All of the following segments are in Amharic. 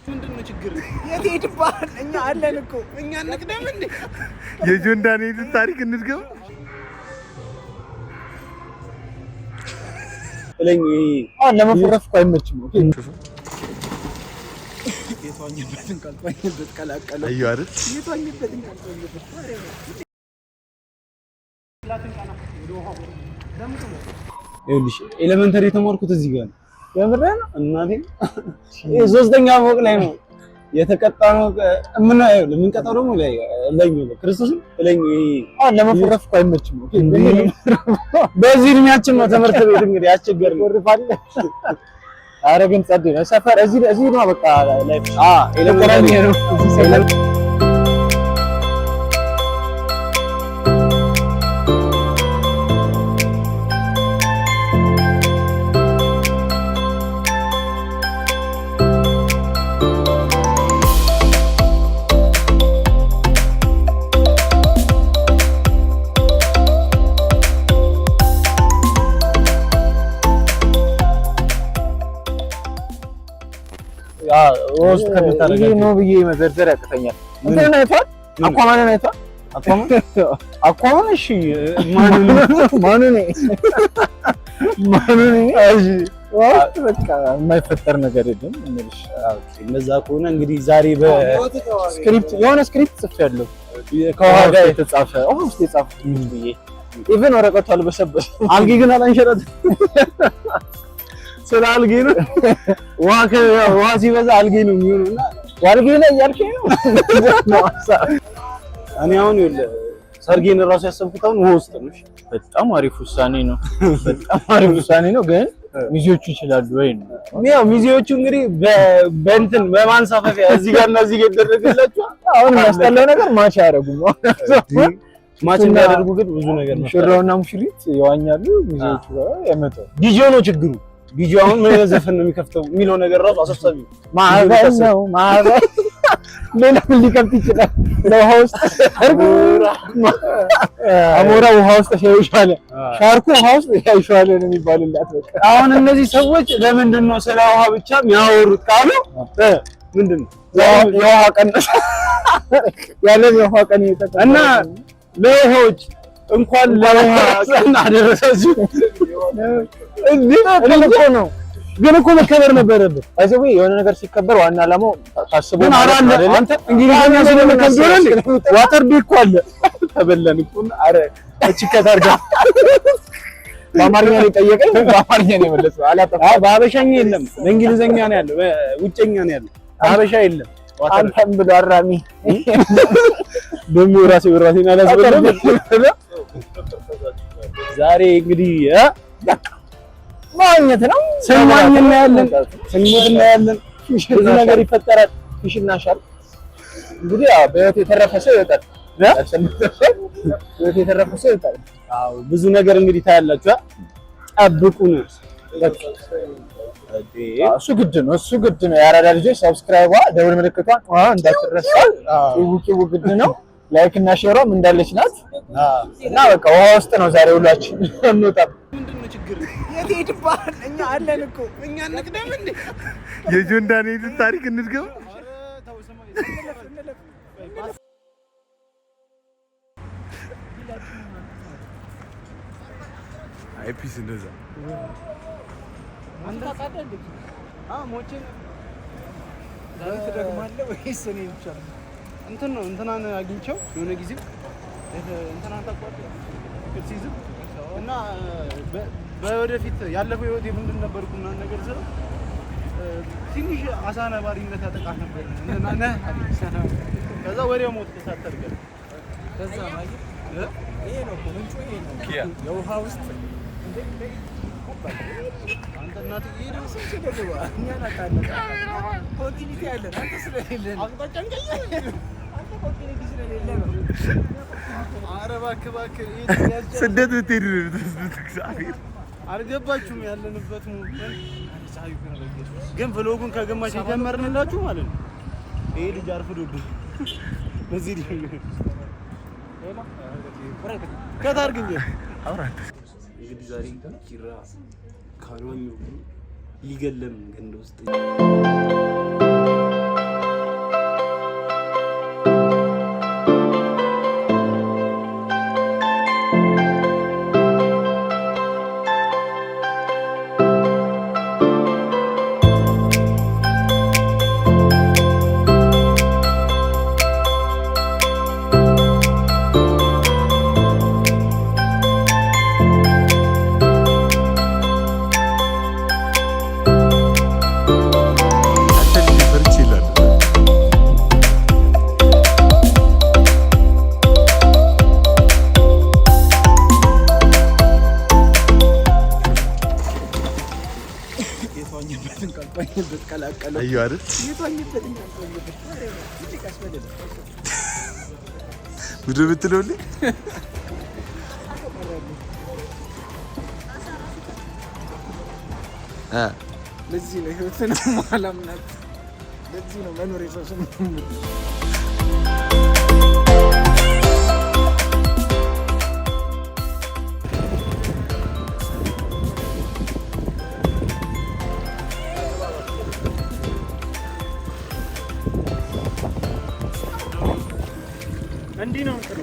ምንድነው ችግር? የት ሄድብሃል? እኛ አለን እኮ። እኛ እንቅደም እንዴ? የጆን ዳንኤልን ታሪክ እንድገም። ለመፎረፍ እኮ አይመችም። የተዋኘበትን ካልተዋኘበት ቀላቀለው። አየሁ አይደል? የተዋኘበትን ካልተዋኘበት። ይኸውልሽ elementary የተማርኩት እዚህ ጋር ነው። የምርህን ነው? እናቴ ይሄ ሶስተኛ ፎቅ ላይ ነው የተቀጣ ነው። የምንቀጣው ደግሞ ላይ ለኝ ነው ክርስቶስን ለኝ። ለመፎረፍ እኮ አይመችም። በዚህ እድሜያችን ነው ትምህርት ቤት እንግዲህ ያስቸገርን። ኧረ ግን ጸዴ ነው ሰፈር። እዚህ ነው በቃ life። Elementary ነው። ውስጥ ይሄ ነው ብዬ መዘርዘር ያቅተኛል። እንትንን አይቷል? Aquaman ን አይቷል? Aquaman እሺ፣ ማኑ ማኑ ነው ማኑ ነው። እሺ ውስጥ በቃ የማይፈጠር ነገር የለም እንልሽ። እንደዛ ከሆነ እንግዲህ ዛሬ በ Script የሆነ script ጽፌያለሁ ከውሃ ጋር የተጻፈ ውሃ ውስጥ የጻፍኩት ብዬ even ወረቀቱ አልበሰበሰም። አልጌ ግን አላንሸራተትም። ስለ አልጌ ነው። ውሃ ሲበዛ አልጌ ነው የሚሆነው እና ዋልጌ ላይ እያልከኝ ነው። እኔ አሁን ይኸውልህ ሰርጌን እራሱ ያሰብኩት አሁን ውሃ ውስጥ ነው። እሺ በጣም አሪፍ ውሳኔ ነው። በጣም አሪፍ ውሳኔ ነው። ግን ሚዜዎቹ ይችላሉ ወይ ነው? ያው ሚዜዎቹ እንግዲህ በእንትን በማንሳፈፊያ እዚህ ጋር እና እዚህ ጋር ይደረግላቸዋል። አሁን የሚያስጠላው ነገር match አያደርጉም። Match እንዳያደርጉ ግን ብዙ ነገር ነው። ሙሽራውና ሙሽሪት ይዋኛሉ። ሚዜዎቹ ጋር ያመጣው ዲጄው ነው ችግሩ። ዲጄው አሁን ምን አይነት ዘፈን ነው የሚከፍተው የሚለው ነገር ራሱ አሳሳቢ ነው። ማዕበል ነው ማዕበል። ሌላ ምን ሊከፍት ይችላል? ለውሃ ውስጥ አሞራ ውሃ ውስጥ ያይሻለ፣ ሻርኩ ውሃ ውስጥ ያይሻለ ነው የሚባልላት። በቃ አሁን እነዚህ ሰዎች ለምንድን ነው ስለ ውሃ ብቻ የሚያወሩት ካሉ ምንድን ነው የውሃ ቀን ያለም የውሃ ቀን እና ለውሃዎች እንኳን ለውሃ ቀን አደረሳችሁ። እንዴ እኮ ነው ግን እኮ መከበር ነበረበት። አይዘው የሆነ ነገር ሲከበር ዋና ዓላማው ታስቦ ግን ማለት አለ አይደለ? አንተ እንግሊዝኛ ስለመከበር water day እኮ አለ። ተበላን እኮ። አረ እቺ ከታርጋ በአማርኛ ነው የጠየቀኝ፣ በአማርኛ ነው የመለሰው። አላጠፋም። አይ በሀበሻኛ የለም፣ በእንግሊዝኛ ነው ያለው፣ በውጨኛ ነው ያለው። በሀበሻ የለም። Water አንተም ብሎ አራሚ ደግሞ ራሴ ራሴን አላስበላም። ዛሬ እንግዲህ መዋኘት ነው። ስንዋኝ እናያለን፣ ስንሞት እናያለን። ብዙ ነገር ይፈጠራል። Fish ና shark እንግዲህ ያው በህይወት የተረፈ ሰው ይወጣል። በህይወት የተረፈ ሰው ይወጣል። አዎ ብዙ ነገር እንግዲህ ታያላችሁ። ጠብቁን። በቃ እሱ ግድ ነው፣ እሱ ግድ ነው። የአራዳ ልጆች subscribe ዋ ደውል ምልክቷን እንዳትረሳ። ጭው ጭው ግድ ነው። Like እና share ዋም እንዳለች ናት። እና በቃ ውሃ ውስጥ ነው ዛሬ ውሏችን። እንወጣም። ምንድነው ችግር? የት ሄድብሃል? እኛ አለን እኮ። እኛ እንቅደም እንዴ? የጆን ዳንኤልን ታሪክ እንድገም። አይ peace እንደዛ ዛሬ ትደግማለህ ወይስ እኔ ብቻ? እንትን ነው እንትናን አግኝቼው የሆነ ጊዜ እንትናን ታውቀዋለህ? ሲዝም እና በወደፊት ያለፈው ህይወቴ ምንድን ነበርኩ ምናምን ነገር ስለው ትንሽ አሳ ነባሪነት ያጠቃህ ነበር ነህ አለኝ። ከዛ ወዲያው ሞት ሳታርገ ከዛ ማለት ይሄ ነው እኮ ምንጩ፣ ይሄ ነው የውሃ ውስጥ አንተ እናትዬ ነው ስንት ደግሞ እኛ እናውቃለን። Continuity አለን። አንተ ስለሌለ ነው። አቅጣጫን ቀይር። አንተ continuity ስለሌለ ነው። ኧረ እባክህ እባክህ፣ ስደት ብትሄድ ነው የምትወስዱት። እግዚአብሔር አልገባችሁም ያለንበት movement። ግን vlog ኡን ከግማሽ የጀመርንላችሁ ማለት ነው። ይሄ ልጅ አርፍዶብን በዚህ ከታርግ እንጂ እንግዲህ ዛሬ ኪራ ካልዋኘሁ ብሎ ሊገለም ገንዳ ውስጥ። የተዋኘንበት ቀላቀለው። አየሁ አይደል? የተዋኘበት እና ያልተዋኘበት ቀስ በል። ምንድን ነው የምትለውልኝ? ለዚህ ነው ህይወትን ማላምናት። ለዚህ ነው መኖር የሰው ስም። እንዲህ ነው እንትኑ።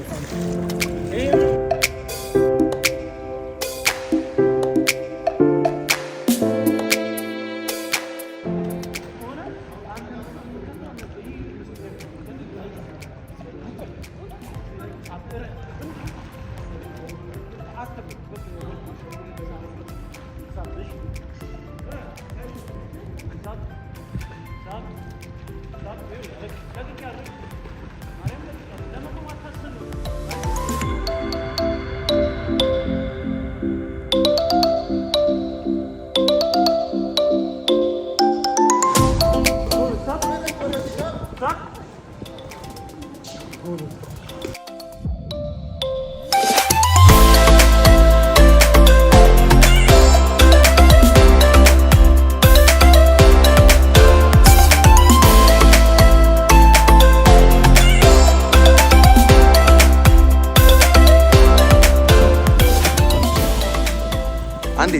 አንዴ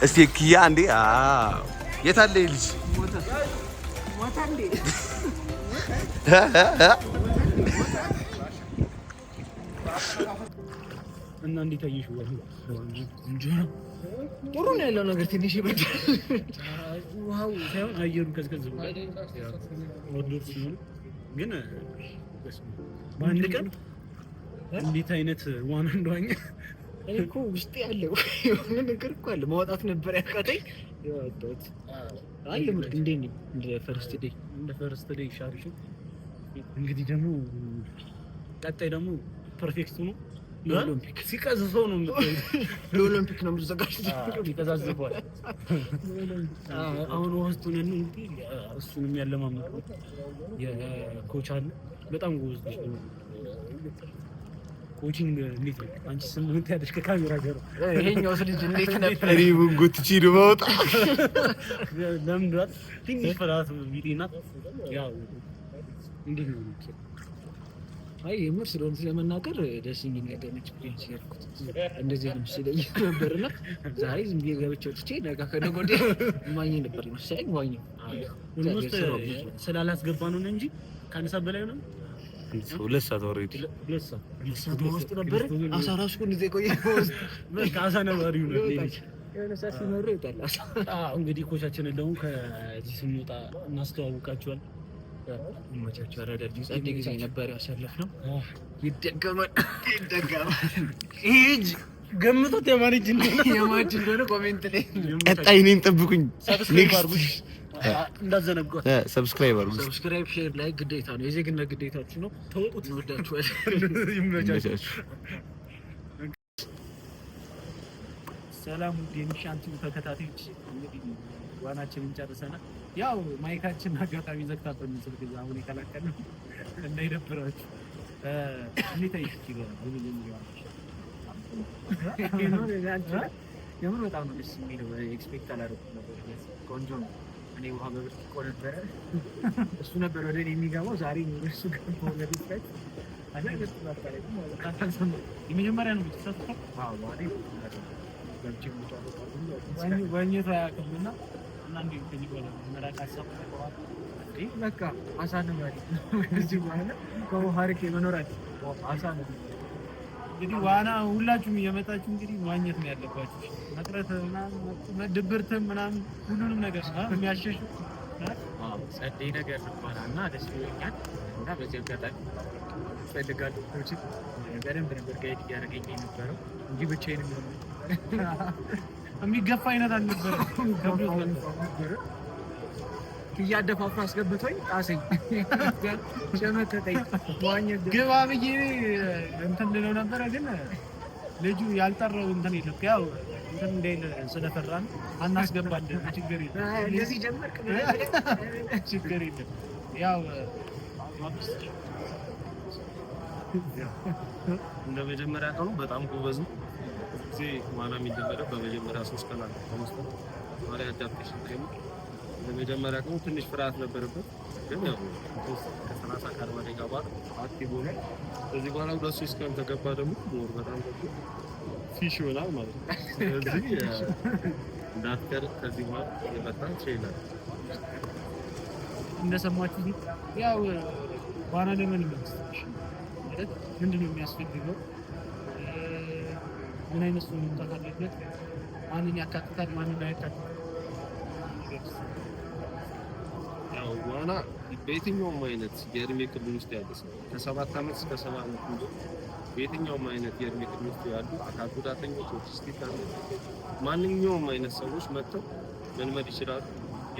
እስቲ ኪያ አንዴ። አዎ የት አለ ይህ ልጅ? እና እንዴት አየሽው? ጥሩ ነው ያለው ነገር፣ ትንሽ ይበርዳል። ውሃው ሳይሆን አየሩ ቀዝቀዝ ብሏል። outdoor ስለሆነ ግን በአንድ ቀን እንዴት አይነት ዋና እንደዋኘ። እኔ እኮ ውስጤ ያለው የሆነ ነገር እኮ አለ፣ ማውጣት ነበር ያቃተኝ። ያወጣሁት። አይ የምር እንዴት ነኝ? እንደ first day። እንደ first day ሻሪሽ። እንግዲህ ደግሞ ቀጣይ ደግሞ perfect ነው። ለኦሎምፒክ። ሲቀዝፈው ነው የምታዩት። ለኦሎምፒክ ነው የምዘጋጀው። ይቀዛዝፈዋል። አሁን ውሃ ውስጥ ሆነን እንግዲህ እሱንም ያለማመድ የ coach አለ። በጣም ጎበዝ ልጅ ነው። Coaching እንዴት ነው? አንቺ ስምንት ያለሽ ከካሜራ ጋር። ይሄኛው ልጅ እንዴት ነበር? እኔ ምን ጎትቼ ነው የማወጣው? ለምዷል። ትንሽ ፍርሃት ቢጤ ናት። ያው እንዴት ነው? አይ የምር ስለሆነ ስለመናገር ደስ የሚል ነገር ነው experience ያልኩት። እንደዚህ ነው ሲለኝ ነበርና ዛሬ ዝም ብዬ ገብቼ ወጥቼ ነገ ከነገ ወዲያ ማኝ ነበር መሰለኝ ዋኘው። Almost ስላላስገባ ነው እንጂ ከአንድ ሰዓት በላይ ነው። 2 ሰዓት already። 2 ሰዓት። ሰዓት ውስጥ ነበር። አሳ ራሱ እኮ እንደዚህ የቆየ ውስጥ በቃ አሳ ነባሪው ነው። ይወጣል። የሆነ ሰዓት ሲኖር ይወጣል አሳ። አዎ እንግዲህ coach ኣችንን ደግሞ ከዚህ ስንወጣ እናስተዋውቃችኋል። ይመቻችሁ። አራዳ ልጅ ጸዴ ጊዜ ነበር ያሳለፍነው። ይደገማል፣ ይደገማል። ይሄ እጅ ገምቶት የማን እጅ እንደሆነ። የማን እጅ እንደሆነ comment ላይ። ቀጣይ እኔን ጠብቁኝ። Subscribe አድርጉ እንዳዘነጓት። Subscribe አድርጉ። Subscribe፣ share ላይ ግዴታ ነው፣ የዜግነት ግዴታችሁ ነው። ተወጡት። እንወዳችኋለን። ይመቻችሁ። ይመቻችሁ። ሰላም ውድ የሚሻን ቲዩብ ተከታታዮች፣ እንግዲህ ዋናችንን ጨርሰናል። ያው mic ኣችን አጋጣሚ ዘግታብን ስልክ አሁን የቀላቀልነው እንዳይደብራችሁ። እንዴት አየሽ? የመጀመሪያው የምር በጣም ነው ደስ የሚለው። Expect አላደረኩም ነበር። ቆንጆ ነው። እኔ ውሃ በብርጭቆ ነበረ፣ እሱ ነበር ወደ እኔ የሚገባው። ዛሬ እሱ ገባው ለድፍረት። የመጀመሪያ ነው የምትሳተፈው። ዋኘቱ አያውቅም እና እንዴት ከዚህ በኋላ መራቅ ሀሳብ? በቃ አሳ ነው ማለት ነው። ከዚህ በኋላ ከውሃ ርቄ መኖር አሳ ነው። እንግዲህ ዋና ሁላችሁም እየመጣችሁ እንግዲህ ማግኘት ነው ያለባችሁ። መቅረት ምናምን ድብርትም ምናምን ሁሉንም ነገር የሚያሸሹ። ጸደይ ነገር ነበረ እና ደስ ብሎኛል እና በዚህ አጋጣሚ እፈልጋለሁ። Coach በደንብ ነበር guide እያደረገኝ የነበረው እንጂ ብቻዬን የሚገፋ አይነት አልነበረም። ከብዶት ነበር። እያደፋፋ አስገብቶኝ ጣሰኝ፣ ሸመተተኝ። መዋኘት ግባ ብዬ እንትን ልለው ነበረ፣ ግን ልጁ ያልጠራው እንትን የለም። ያው እንትን እንዳይል ስለፈራን አናስገባለን። ችግር የለም፣ እንደዚህ ጀመርክ። ችግር የለም። ያው እንደ መጀመሪያ ቀኑ በጣም ጎበዝ ነው። ብዙ ጊዜ ዋና የሚለመደው በመጀመሪያ 3 ቀን አለ ተመስሎ ዋና adaptation time። በመጀመሪያ ቀኑ ትንሽ ፍርሃት ነበረበት፣ ግን ያው ከ30 ከ40 ደቂቃ በኋላ active ሆነ። ከዚህ በኋላ 2-3 ቀን ተገባ ደግሞ more በጣም ገብቶ fish ይሆናል ማለት ነው። ስለዚህ እንዳትቀር ከዚህ በኋላ የመጣ trainer እንደሰማችሁት ያው ዋና ለመልመድ ማለት ምንድን ነው የሚያስፈልገው? ምን አይነት ሰው መምጣት አለበት? ማንን ያካትታል? ማንን አያካትትም? ያው ዋና በየትኛውም አይነት የእድሜ ክልል ውስጥ ያለ ሰው ከ7 ዓመት እስከ 70 ዓመት እንጂ በየትኛውም አይነት የእድሜ ክልል ውስጥ ያሉ አካል ጉዳተኞች፣ autistic ያሉ ማንኛውም አይነት ሰዎች መጥተው መልመድ ይችላሉ።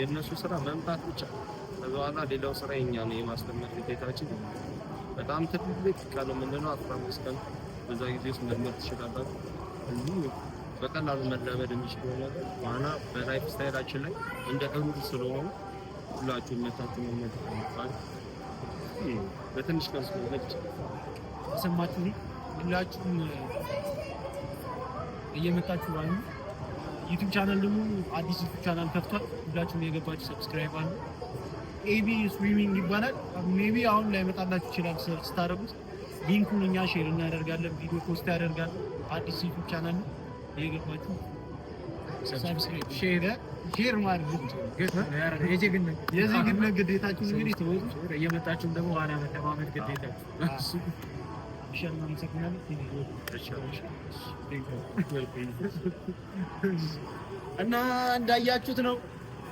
የእነሱ ስራ መምጣት ብቻ። ከዛ በኋላ ሌላው ስራ የኛ ነው፣ የማስለመድ ግዴታችን። በጣም ትልቅ ቀን የምንለው 15 ቀን፣ በዛ ጊዜ ውስጥ መልመድ ትችላላችሁ። እዚህ በቀላሉ መላመድ የሚችለው ነገር ዋና በ lifestyle ኣችን ላይ እንደ rule ስለሆነ ሁላችሁም መታችሁ መልመድ ይፈልጋል። በትንሽ ቀን ውስጥ መልመድ ይችላል። የሰማችሁ ሁላችሁም እየመጣችሁ ዋኙ። YouTube channel ደግሞ አዲስ YouTube channel ከፍቷል። ሁላችሁም የገባችሁ subscribe አሉ። ኤቢ Swimming ይባላል። Maybe አሁን ላይመጣላችሁ ይችላል search ስታደርጉት። Link ኡን እኛ share እናደርጋለን፣ ቪዲዮ post ያደርጋለን። አዲስ YouTube channel ነው። እየገባችሁ subscribe፣ share ማድረግ የጀግንነት የዜግነት ግዴታችሁ እንግዲህ ተወጡ። እየመጣችሁም ደግሞ ዋና መለማመድ ግዴታችሁ። እሺ፣ እናመሰግናለን። እና እንዳያችሁት ነው።